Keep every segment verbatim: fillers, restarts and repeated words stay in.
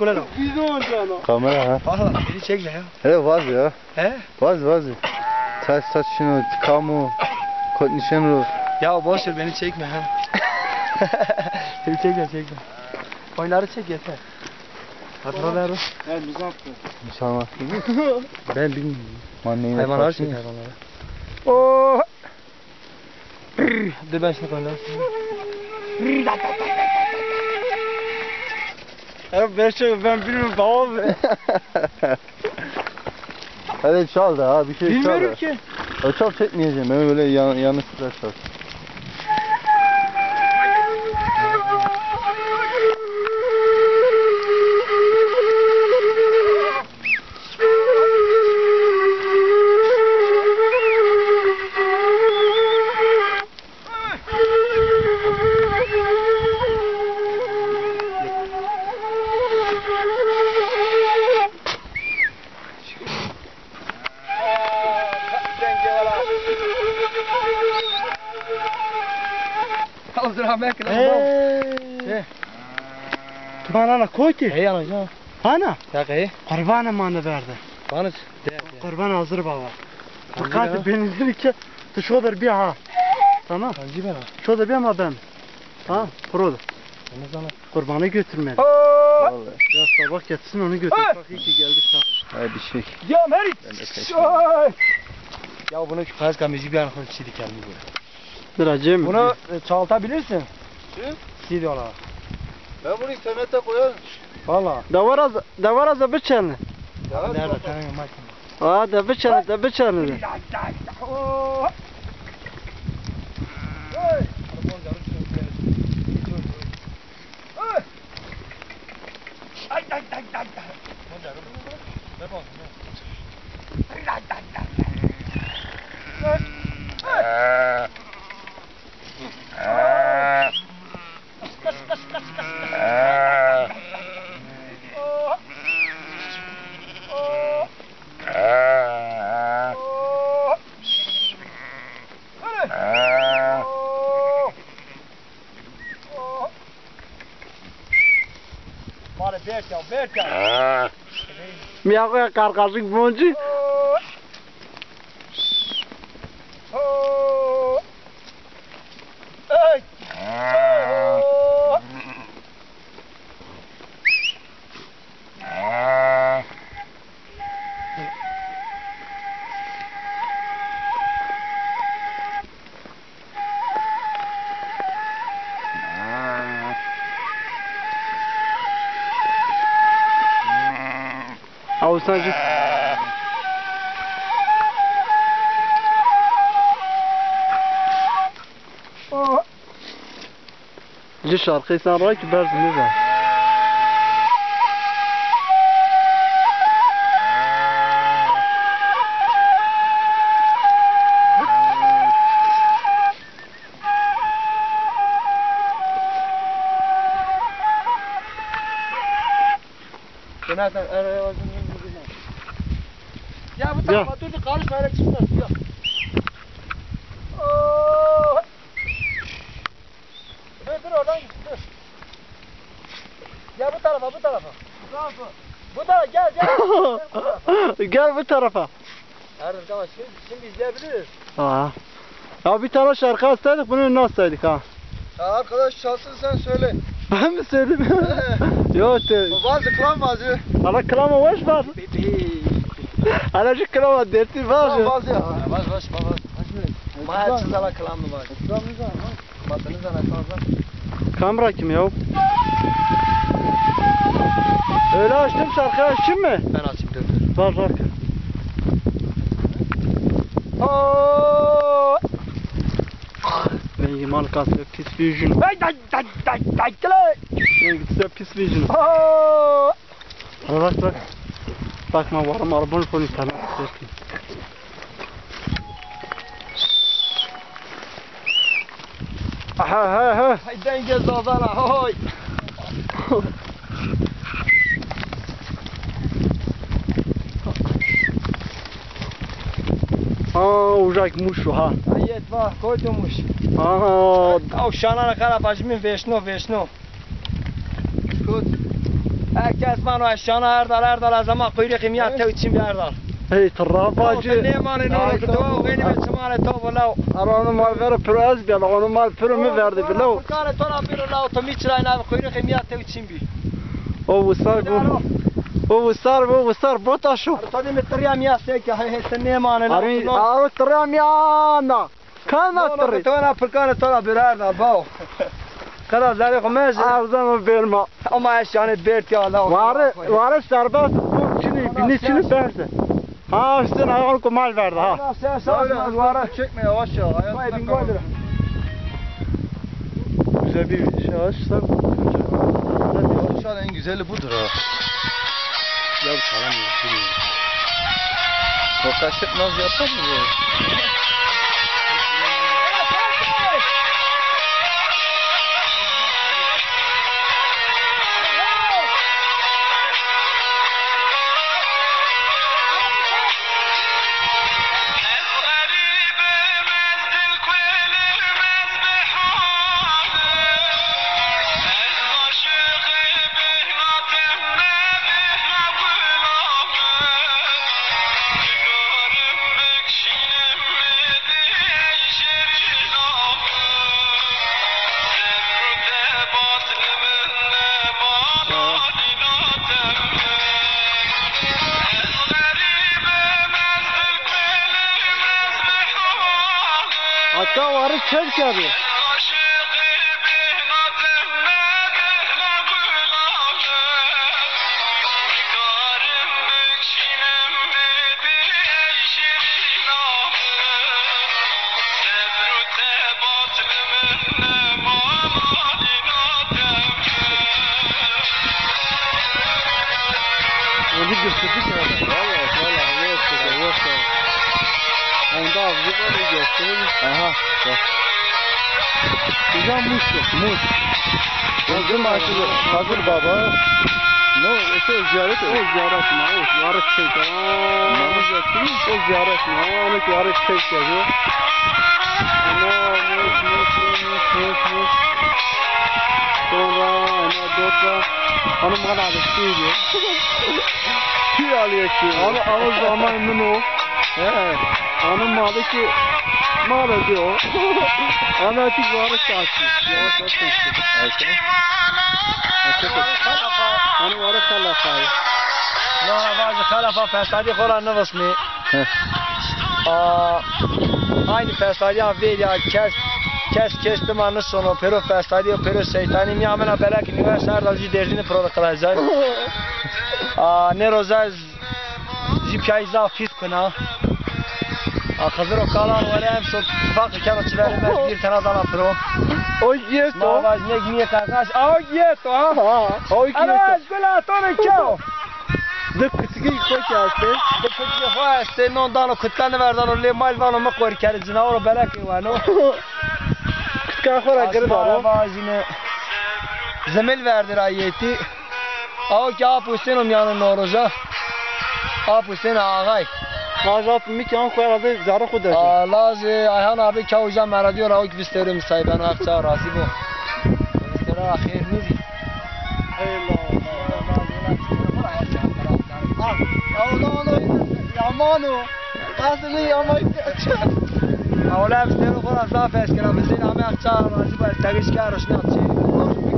meşgul ol. Bidon cana. Kamera ha. Valla beni çekme ya. Hele vaz ya. He? Vaz vaz. Ters taş şunu, kamu, kot nişan ro. Ya boş ver, beni çekme ha. Beni çekme, çekme. Oyunları çek yeter. Hadi lan ver. Ben muzaffer. Müsaade. Ben bilmiyorum. Lan neyin Hayvanları çek hayvanları. Oh! Dur ben şunu koyayım. Ya ben şey, ben bilmiyorum baba be. Hadi çal da ha, bir şey çal. Bilmiyorum da ki. O çal çekmeyeceğim. Ben böyle yan, yanlış bir şey çal. Hazır Ahmet. Hey. Şey. Bana na koti. Hey, ana. Hana? Ya kayı? Qurbanê ma nêberde. Vanê de, de. Qurban hazir baba. Hangi bena? Dikkat benizdir ki tu şodir bir ha. Tamam. Hangi bena? Şodir bir ama ben. Ha, prodo. Ne zaman? Qurbanı götürmedi. Vallahi. Ya sabah getirsin onu götür. Bak iyi ki geldik ha. Hay bir şey. Ya Merit. Ben de kaçtım. Ay. Ya bunu şu Kazka müziği bir an sonra çiğdi kendini böyle. Dur acem. Bunu e, çoğaltabilirsin. Kim? Sidi ona. Ben bunu internette koyarım. Valla. Davara davara da biçeni. Ya, nerede? Tanıyorum bak. Aa, da biçeni, da biçeni. Mare berk ya, berk ya. Miyaxoya qarqaşik bonci. Hey! Awusan jî. Ci şarkı sen ray ki berz nêza. Ya bu tarafa dur, dur, karışma, öyle çıkmaz. Ya. Oo. Dur, dur, oradan git, dur. Ya bu tarafa, bu tarafa. Bu tarafa. Bu tarafa, gel, gel. Gel bu tarafa. Erdoğan, tamam, şimdi, şimdi izleyebiliriz. Aa. Ya bir tane şarkı alsaydık, bunu nasıl alsaydık ha? Ya arkadaş çalsın, sen söyle. Ben mi söyledim? Yok de. Bazı klam bazı. Ama klama boş ver. Hala şu klama dertli var. Tamam, bazı ya. Baş, baş, baş. Maya çizala klamı var. Matını zana kalza. Kamera kim ya? Öyle açtım, şarkı açtım mı? Ben açayım, dur, dur. Var, var. Aa! Rengi mal kasıyor, pis vision. Ay, ay, ay, ay, ay, kılı. Rengi size pis vision. Aa! Bak, bak. Bak, ma varım arabanın konu sana. Ha, ha, ha. Hay denge zazana, hay. Ha, ujak Muş o, ha. Ayet va, koydu Muş. Ha, ha. Aw şanana kara pajmin veşno, veşno. Kut. Her kes vano ez şana Erdal, Erdal, ez ama quyrixî mi ya tew çin bi Erdal. Hey, ti ra vacî. Nêmanê no ro ki to, beni ve çimanê to bo law. Ara onu mal vero piro ez bi, onu mal piro mi verdi bi law. Furkanê to ra biro law, to mi çirayna bi quyrixî mi ya tew çin bi. O wisar bu. O wisar bu, wisar bota şo. Ara to de mi tirya mi ya seke, hey, hey, ti nêmanê no. Ari, aro tirya mi ya na. Kana tiri. To na pirkanê to ra birer da, bao. Qeda zerê xo mejî. Erzeno berma. Ama eşyanê bert ya la. Ware, ware serbest, bu çini, bini çini berse. Ha, üstüne ayağını kumal verdi ha. Sen sağ ol, ware çekme yavaş ya. Vay bin kaldır. Güzel bir şey açsa. Şu an en güzeli budur ha. Ya bu salam ya, bilmiyorum. Tokaşlık nasıl yapar mı böyle? Hatta varı çev kârı. Onu götürdük ya. Vallahi, vallahi, yok, yok, yok. Onda avcı var ya, götürdük. Aha, bak. Güzel muz yok, muz. Bizim aşırı Hazır Baba. No, ese o ziyaret o. O ziyaret mi? O ziyaret şey, tamam. Muz yok, değil mi? O ziyaret mi? Onu ziyaret şey yazıyor. Ana, muz, muz, muz, muz, muz. Sonra ana, dört var. Hanım bana alıştı diyor. Kiralıya ki. Ama, ama zaman mı o? He. Hanım malı ki, mal ediyor. Ama artık varı saati. Yavaş yavaş konuşuyor. Ayşe. Ayşe. Hanım varı kalafa. Vana vajî xelafa fesadî xo ra nivisnî. Heh. Aa, aynî fesadîya vêr ya kes, kes kes dima nisono, pêro fesadî û pêro şeytanî. Nîya mina belek nîwe şer da jî derdîni piro qilacay. Aa, nê roza ez jî piyayî zaf pîs kuna. Aa, Xiziro kalan were em so tifaq keno çiverê me bir tena dana piro. O yeto. Ma vaj nek niye kardeş. Aa, o yeto ha. Ha, o yeto. Ana ez gula tone keo. Di kutikî xo kî estê. Di kutikî xo estê, non dano kutka niverdano, lê mal vano mi qor kerê, cinawiro belekê weno. Kutka xo ra gird dano. Vajîne zimil verdi ra yetî. Aw kî Ap Husên o mîyanê no roja. Ap Husên Axay. Laj Ap mi kî an xo herhalde zerrê xo dejê. Aa, lajê Ayhan abi kî uca meradiyo ra, o kî vistêrê mi saybeno, Heq ça razî bo. Vistêra ra xêr nîzî. Eyvallah. Aa, o da, o da yaman o. Qasimi yaman. Awle vistêrê xo ra zaf hes kena. Vistêrê ame Heq ça razî bo, ez degiş kero şina çi.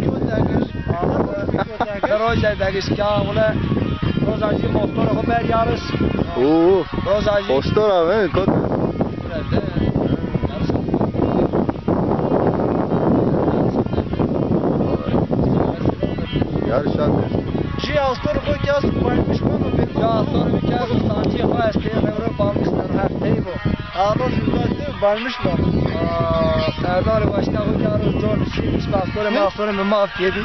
Rojê degiş. Rojê degiş ka, awle roza jî mostorê xo ber yarış. Oo. Roza jî. Mostor abi, kot. Yarış abi. Jî astor xo kî est baymiş vano. Ya astor mi kî est sancî xo estê, rewre balmiş ser hefteyî bo. Alo, şurada balmiş vano. Aa, Serdar başta xo kî aro zor şî, işte astorê mi, astorê mi maf kedi.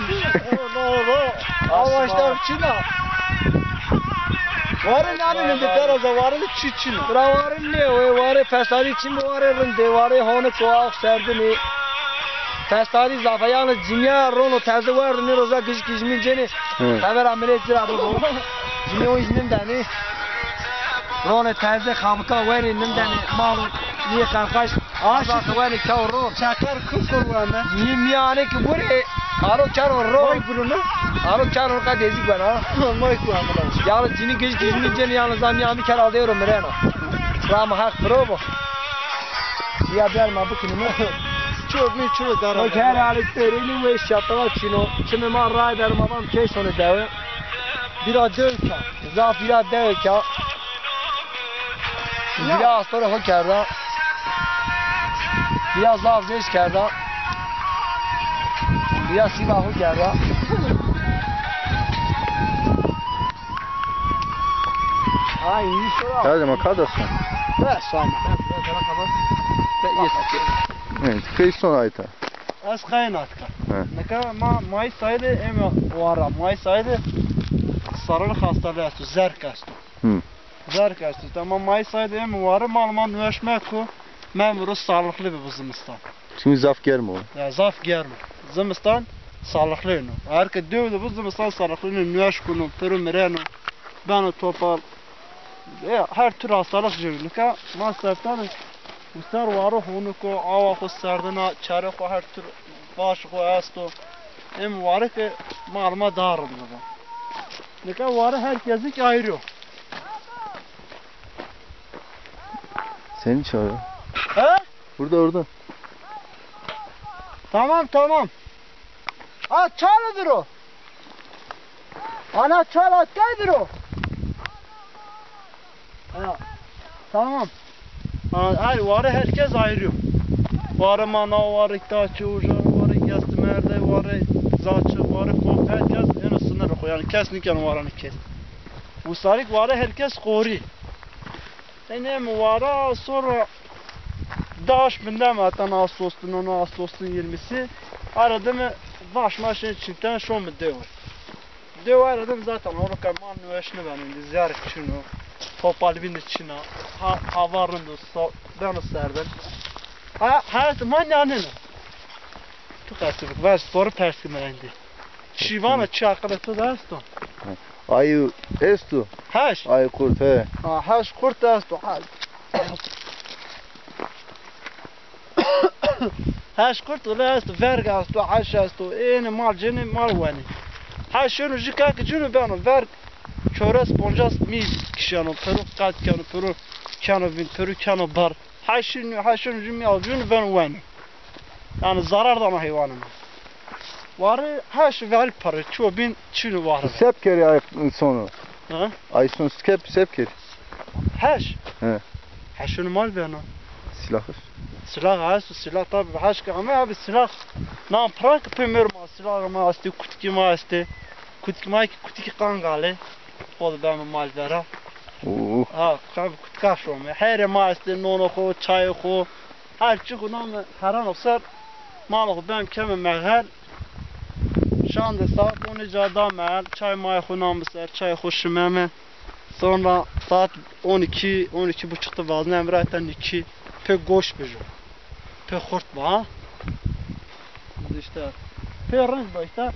No, no, no. Aa, başta çina. Warê nêanêne de, dera za warê de çi çin o? Bira warê nê, o warê fesadî çin bi, warê rindê, warê honik o, ax serdinê. Fesadî zaf a, yalnız cinîya rono teze werdo nê roza gijik hijmîn cênê. Hı. Xebera milê ci ra bibo. Cinîya o hijmîn benê. Ronê teze xabika werê nimdenê. Mal nê qerqaş. Aşık. Zaten wene çaw ro. Çakar kul kul wene. Mi miyanê ki burê, aro çaro ro. Vay buruna. Aro çaro qa dezik ben ha. Vay ku amına. Ya cini gej gej mi ceni yalnız am yami kar alde ro mirena. Ram hak pro bu. Ya bir ma bu kinimi. Çok mi çok dar. O kar alık terili ve şatala çino. Çimi ma ray der ma bam keşone dewe. Bira döka. Zaf bira döka. Bira astore ho kerda. Bira zaf zêş kerda. Bira sîva ho kerda. Ay, iyi soru. Hadi ma kadasın. Be, sayma. Evet, kayson ayta. Ez qaynatka. He. Nika ma Mayıs ayı de eme wara. Mayıs ayı de sarılık hastalığı esto, zerk esto. Hı. Zerk esto. Tamam, Mayıs ayı de eme wara, mal ma nuweşme ku memuru sağlıklı bi bu zimistan. Çünkü zaf germ o. Ya, zaf germ. Zimistan sağlıklı no. Her ke dew de bu zimistan sağlıklı no, nuweş kuno, pürü mireno, beno topal. Ya, her tür hastalık cêr. Nika ma sertan usar waro honik o, awa xo serdin a, çare xo her tür baş xo esto. Em ware ke mal ma dar bibo. Nika ware herkesi ki ayrı o. Seni çağırıyor. He? Burada, orada. Tamam, tamam. A, çalıdır o. Ana, çal atkadır o. Ha, tamam. Ha, ay, ware herkes ayrı. Ware mana, ware taçı, ujar, ware kestimerde, ware zaçı, ware kop, herkes eno sınır xo. Yani kes niken waranı kes. Usarik ware herkes qori. Enem wara sonra daş bindem atan Ağustos'un onu, Ağustos'un yirmisi. Aradım vaş maşın içinden şo mu dewe. Dewe aradım zaten onu kaman nueşni ben indi zerk çino. Topal bin içine. Ha, havarın da so, ben o serden. Ha, ha, man yanını. Tu kaçırık ver soru pers ki merendi. Şîvana çi aqilê to de esto? Ayî esto? Heş. Ayî qurt, he. Ha, heş qurt esto. Ha. Heş qurt wele esto, verg esto, heş esto. Ênê mal cenê mal wenê. Heş şeno jî kak cino beno, verg çores poncas mî kişeno, pero qat keno, pero keno vîn, pero keno bar. Heşin, heşin jü mi avcun ben wen. Yani zarar dana heywanım. Varı heş verg parı, ço bin çin varı. Sep keri ay sonu. Ha? Ay son skep sep keri. Heş. He. Heşin mal bena. Silahı. Silah heş, silah tabi heş ki ama abi silah. Nan prak pe merma silah ama astı, kutki ma astı. Kutki ma ki kutki kangale. Xo de beme mal vera. Oo. Ha, qab kutka şome. Herê ma estê, nono xo, çayê xo, her çi xo name heran o ser. Mala xo bem keme mexel. Şande saat onê ca da mexel. Çay may xo name ser, çay xo şimeme. Sonra saat on iki, on iki buçukta vazne emre eten iki. Pê goş bijo. Pê xurt ba, ha? İşte. Pê rıng ba işte.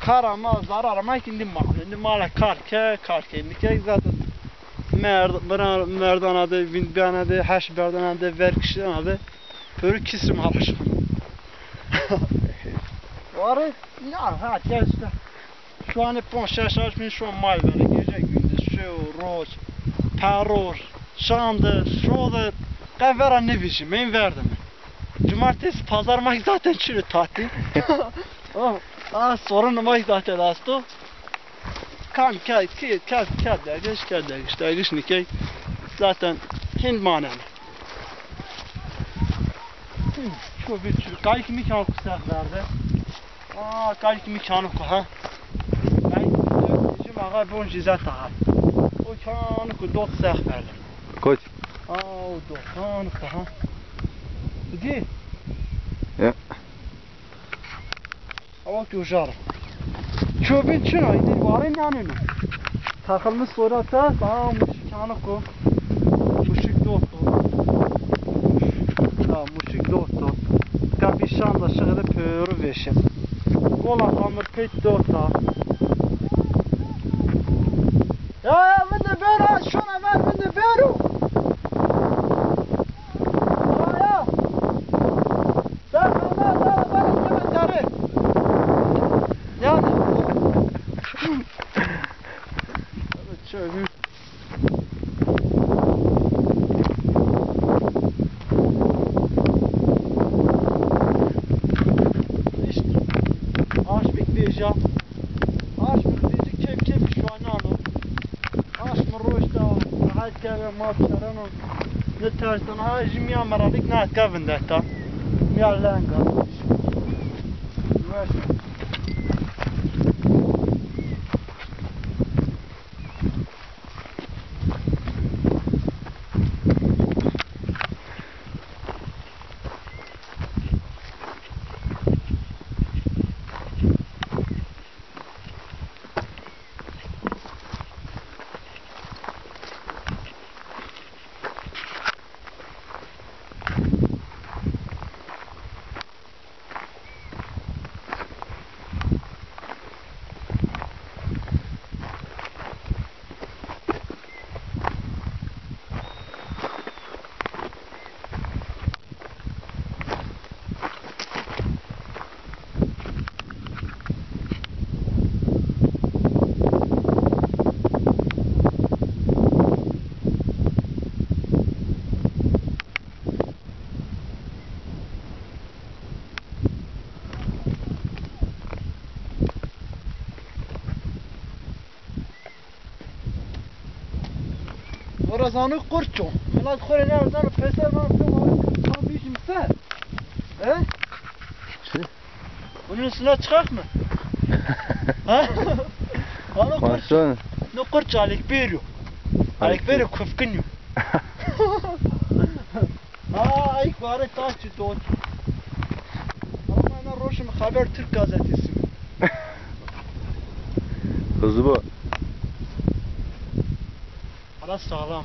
Kara ma, zarar ma ki indi mal. Indi mala kar ke, kar ke. Indi ke zaten merd-, bira-, merdana de, vindbiyana de, heş berdana de, verkişana de. Pörü kisrim halaş. Varı, ya, ha, gel işte. Şu an ponc şeş aç bin şu mal vere. Gece gündüz, şew, roz, peror, şandı, şodı. Qevera ne vijim, men verdim. Cumartesi, pazar ma zaten çürü tatil. Oh, aa, sorun ma zaten asto. Kam ke, ke, ke, ke dergiş, ke dergiş, dergiş nikey. Zaten hind manen. Şu bir çürü. Kayık mi kan kusak verdi? Aa, kayık mi kanı ku ha? Kayık mi kanı ku, ha? O kanı ku dot seh verdi. Koç. Aa, o dot kanı ku ha? Di? Ya. Ama ki ujar. Çobin çin ay, ne varın yanını. Takılmış sonra ters, aa, muşik yanık o. Muşik dostu. Ya, muşik dostu. Kapı şanda şıkıdı pörü veşim. Kola hamur pek dosta. Ya, ya, vinde bero, şuna ver, vinde bero. Ya, ya. Sen Allah, Allah, Allah, Allah, Allah. Yani. Çöğü. İşte. Aşmik diyeceğim. Aşmik diyecek, kep kep şu an ano. Aşmı roşta, rahat kere, mal çarano. Ne tersen, ha, jim ya meradik, ne etka vindeta. Ya lenga. Yavaş. Ora zanû qurç o. Milat xo rê nêzano, pêser van pê ware tam bîjim ser. He? Çi? Bunun üstüne çıkak mı? Ha? Ano qurç. Baksana. No qurç alekberî yo. Alekberî kufkin yo. Ay, ware taşçı don. Ama ne roşum haber Türk gazetesi. Hızlı bu. Hala sağlam.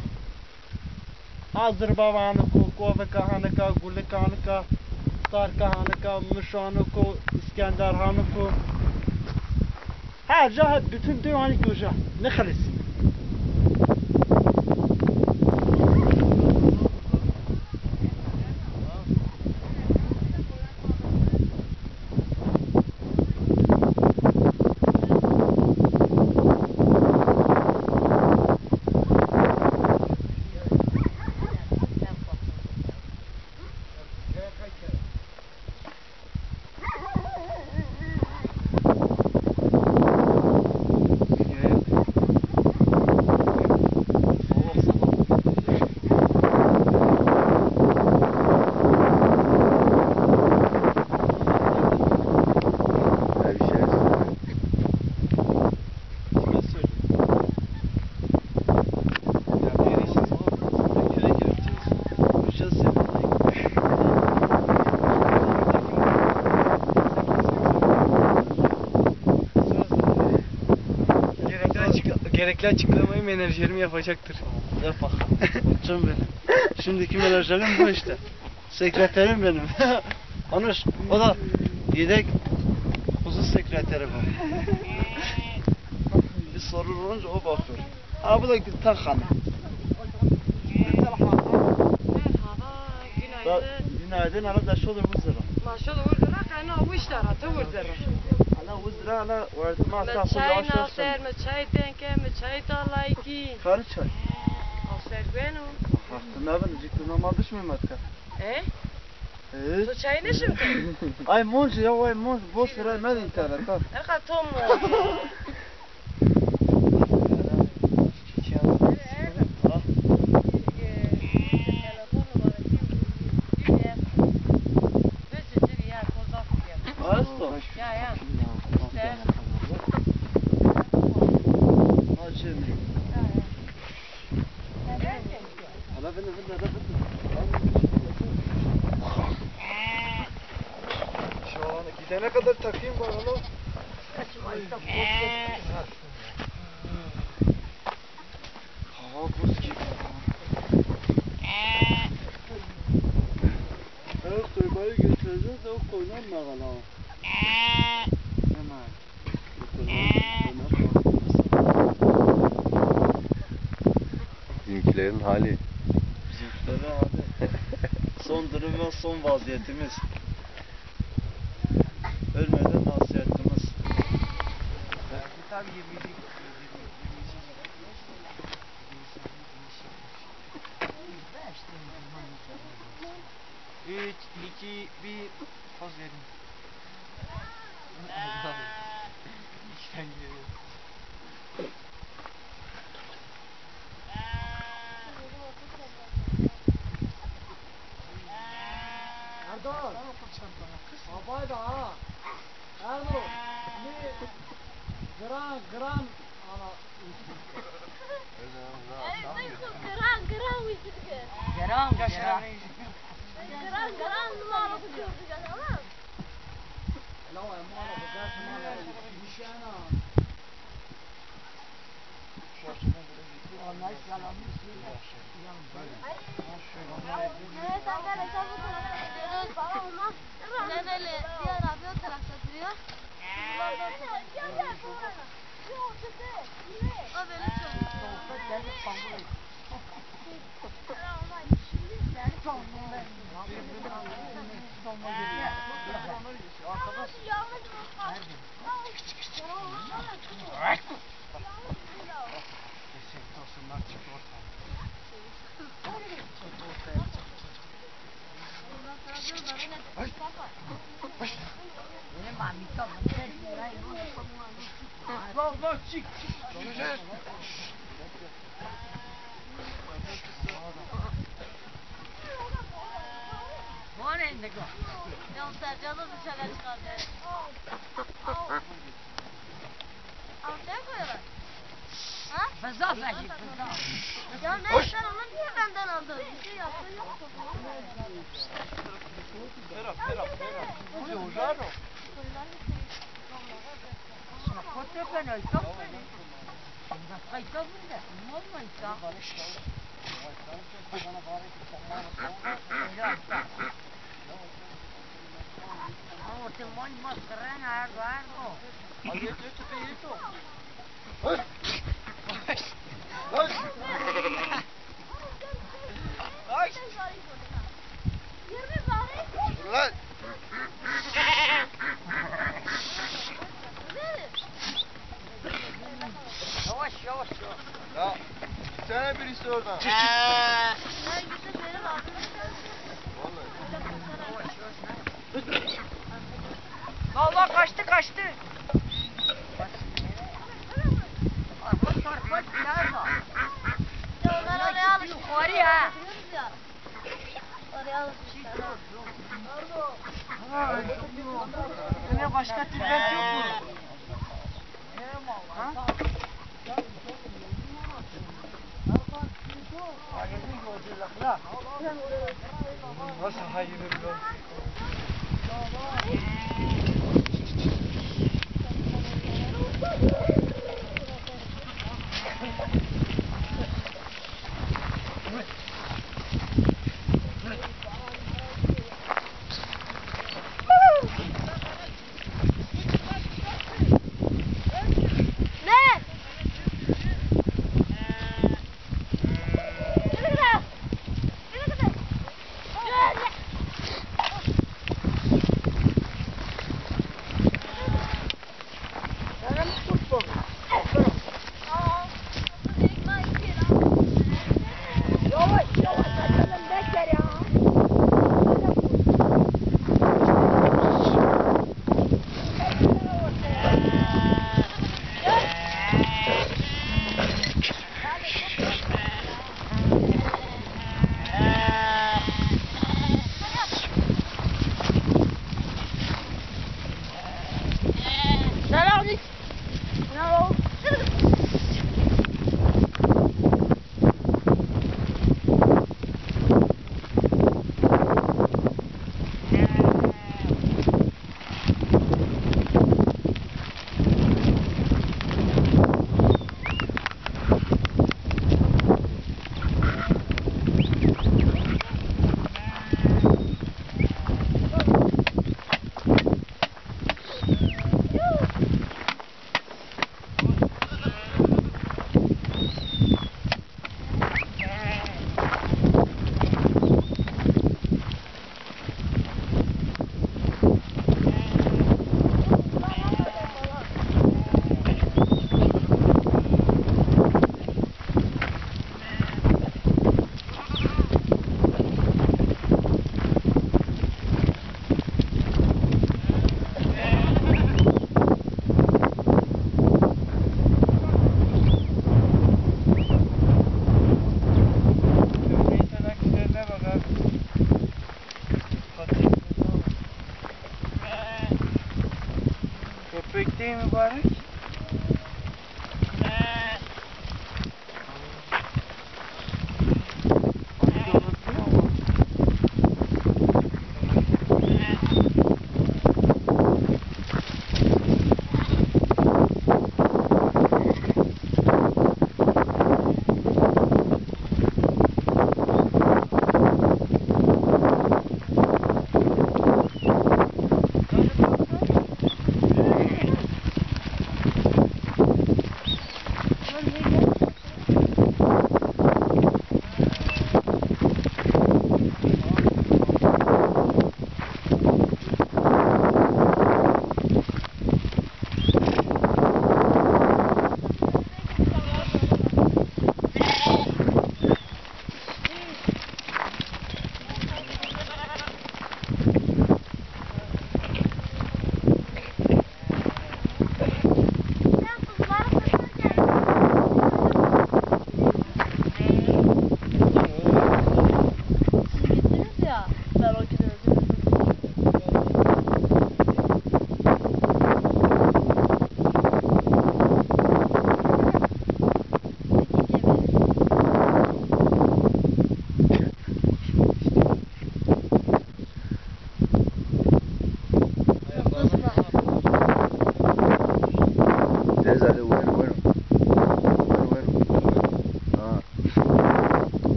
Azırbavanıko, Kovika hanıka, Gulika hanıka, Starka hanıka, Mişanıko, İskender hanıko. Her ca hep bütün diyor hani göze. Ne halisi? Gerekli açıkla-, gerekli açıklamayı menajerim yapacaktır. Yap bakalım. Koçum benim. Şimdiki menajerim bu işte. Sekreterim benim. Konuş. O da yedek husus sekreteri bu. Bir sorun olunca o bakıyor. Ha, bu da Gülten Hanım. Merhaba, günaydın. Günaydın, hala da şöyle bu zira. Maşallah, vur zira, kayna bu işte ara, tu vur zira. Hala bu zira, hala verdim, ha, sağ olsun, çay yavaş yavaş naser, mi çay denke, mi çay da layki. Karı çay. Aser güveno. Hakkında ben de ciddi normal düşmüyor matka. E? E? Tu çay ne şimdi? Ay moncu ya, ay moncu. Boş ver, ay, ben internette. Eka to moncu. Asto. Ya, ya. İşte. Açın. Ya, ya. Hala vinde, vinde, hala vinde. Şu an gidene kadar takayım bana lan. Kaçma, işte, korkuyorsun. Ew koymayı getireceğiz, ew koynan mağala. Hemen. Bizimkilerin hali. Bizimkilerin hali. Son durum ve son vaziyetimiz. Ölmeden nasihatimiz. Tabii yirmi yedi. Üç, iki, bir, poz verin. İşten geliyor. Erdoğan. Babay da ha. Erdo, mi gran, gran, ana. Ey, ey, gran, gran, wî dike. Gran, gran. Gran, gran, numara ku gördük, tamam. La, numara ku gördük, numara. Nişana. Ortaya koyalım. Ha? Feza belki, feza. Ya ne, sen onu niye benden aldın? Bir şey yaptın yok. Ferah, ferah, ferah. Kote ben ayta ben. Ayta bunda. Olma ayta. Ama ortamon maskarana, erdo, erdo. Ay, ay, ay, ay. Lan. Yavaş, yavaş, yavaş. Ya, gitsene birisi oradan. Vallahi. Vallahi kaçtı, kaçtı. Arpa, arpa, nerede? Ya, onlar oraya alışmış. Yukarı ya. Yine başka türbent yok mu? Ha? Nasıl hayırlı bir yol?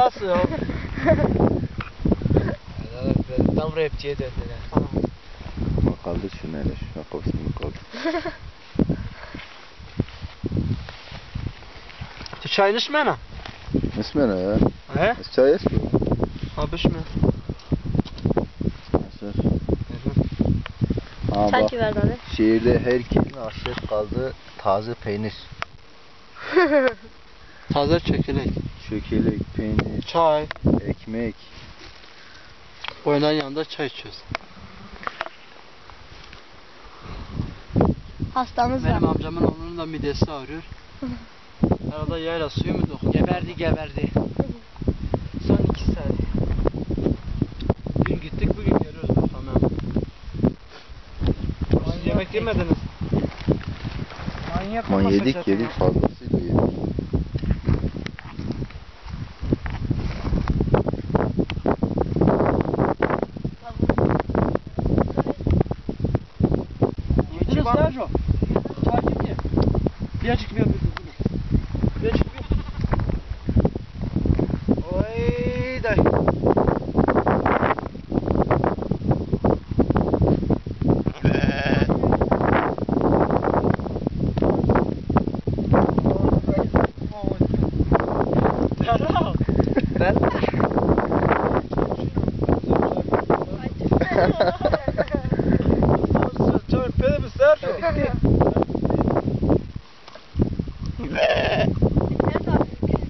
Nasıl ya? Tam rapçiye döndüler. Ma kaldı şu neleş, ya kafasını kaldı. Ti çay nişmena? Nişmena ya. He? Ez çay esmem. Ha, bişme. Nasıl? Ha, çay bak. Ki verdi abi. Şehirde herkesin hasret kaldığı taze peynir. Taze çökelek. Çökelek, peynir, çay, ekmek. Oynan yanında çay içiyoruz. Hastamız var. Benim amcamın oğlunun da midesi ağrıyor. Arada yayla suyu mu dokun? Geberdi, geberdi. Son iki saniye. Dün gittik, bugün geliyoruz bakalım. Siz yemek yemediniz. Manyak. Aman yedik, yedik, fazlasıyla yedik. Yürü Sergio. Takip et. Birazcık bir, bir, bir. Birazcık bir. Oy day. Bella! Bella! Çay pêde mi ser?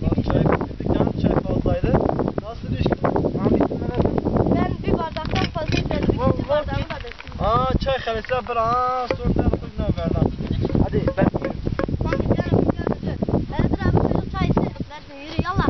Bak, çay bitirdik, yalnız çay fazlaydı. Nasıl düştü? Ben bir bardaktan fazla içerim. İkinci bardağımı da döktüm. Aa, çay xelese bir, aa, sonra sen okudun o bardak. Hadi, ben gidiyorum. Tamam, gidiyorum, gidiyorum, gidiyorum. Hadi bir abi, çocuk çay içsin. Versin, yürü, yallah.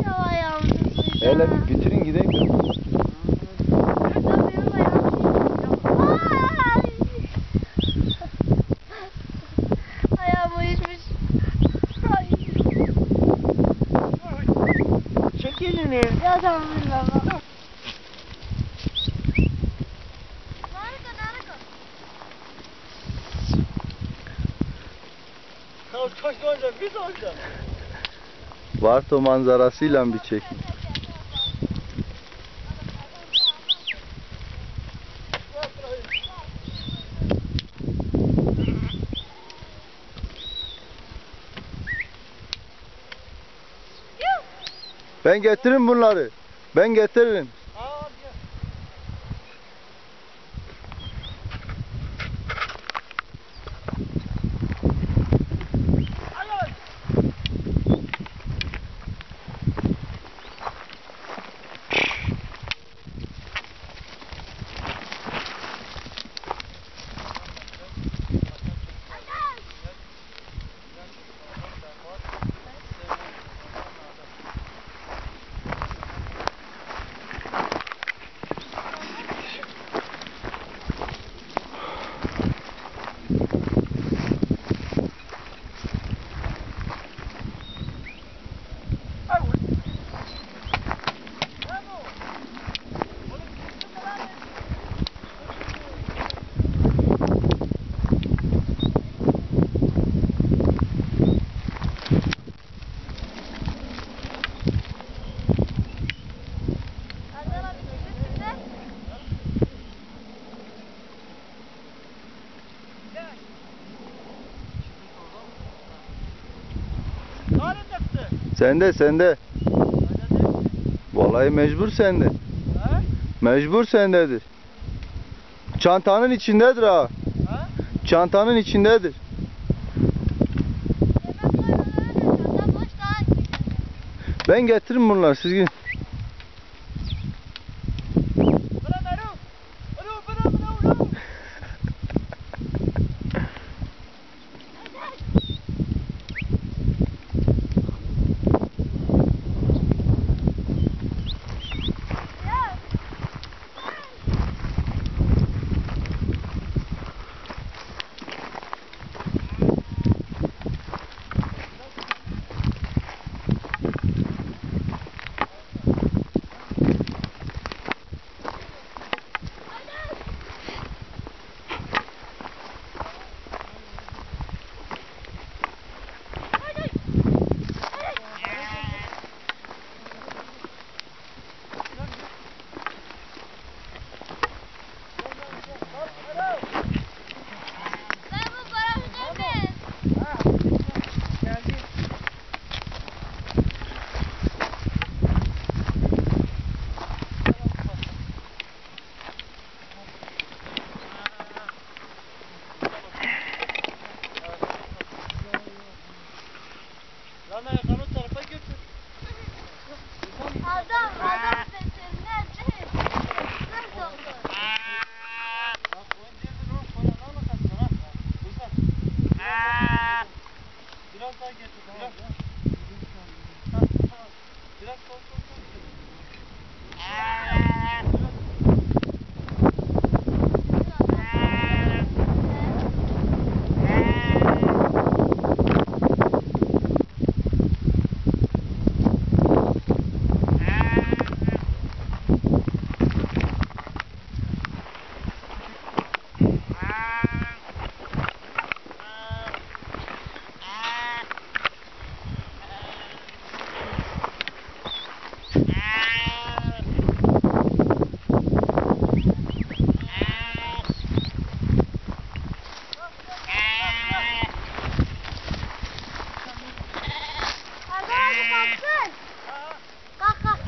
Ya ayağım. Hele bir bitirin gideyim. Ay! Ayağım uyuşmuş. Ay. Çek elini. Ya tamam, bilmem. Harika, harika. Koş, koş, Gonca, bir Gonca. Varto manzarasıyla bir çekim. Ben getiririm bunları. Ben getiririm. Sende, sende. Vallahi mecbur sende. Mecbur sendedir. Çantanın içindedir ha. Çantanın içindedir. Ben getiririm bunları, siz gidin. Lan ayağını o tarafa götür. Adam, adam veteriner değil. Sır doktor. Bak, o incedir o, sonra ne anlatacaksın ha? Uzat. Biraz daha getir, biraz. Ha, tamam. Biraz sol, sol, sol. Kalk, kalk.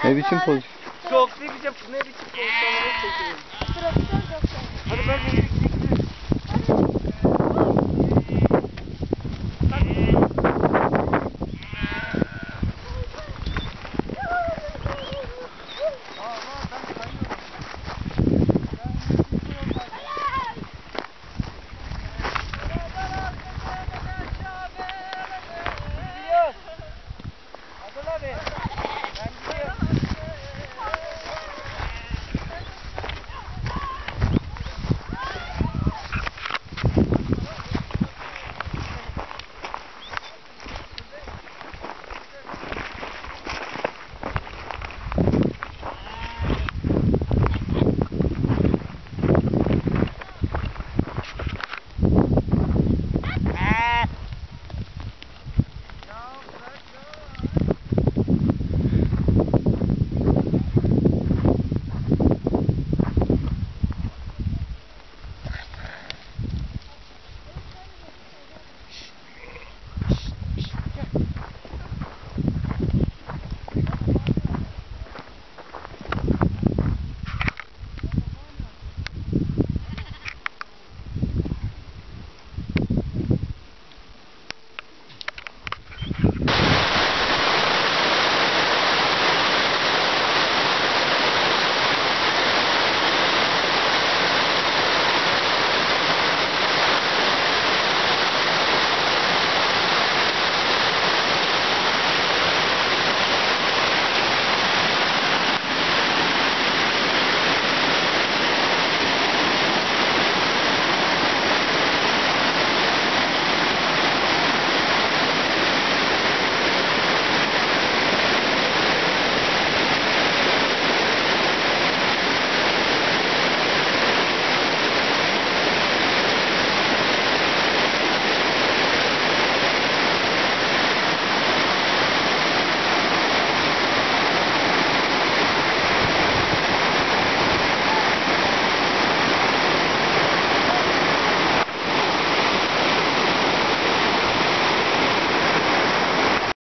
Ne biçim poz? Çok ne biçim, ne biçim pozisyonları çekiyorum. Profesör doktor. Hadi ben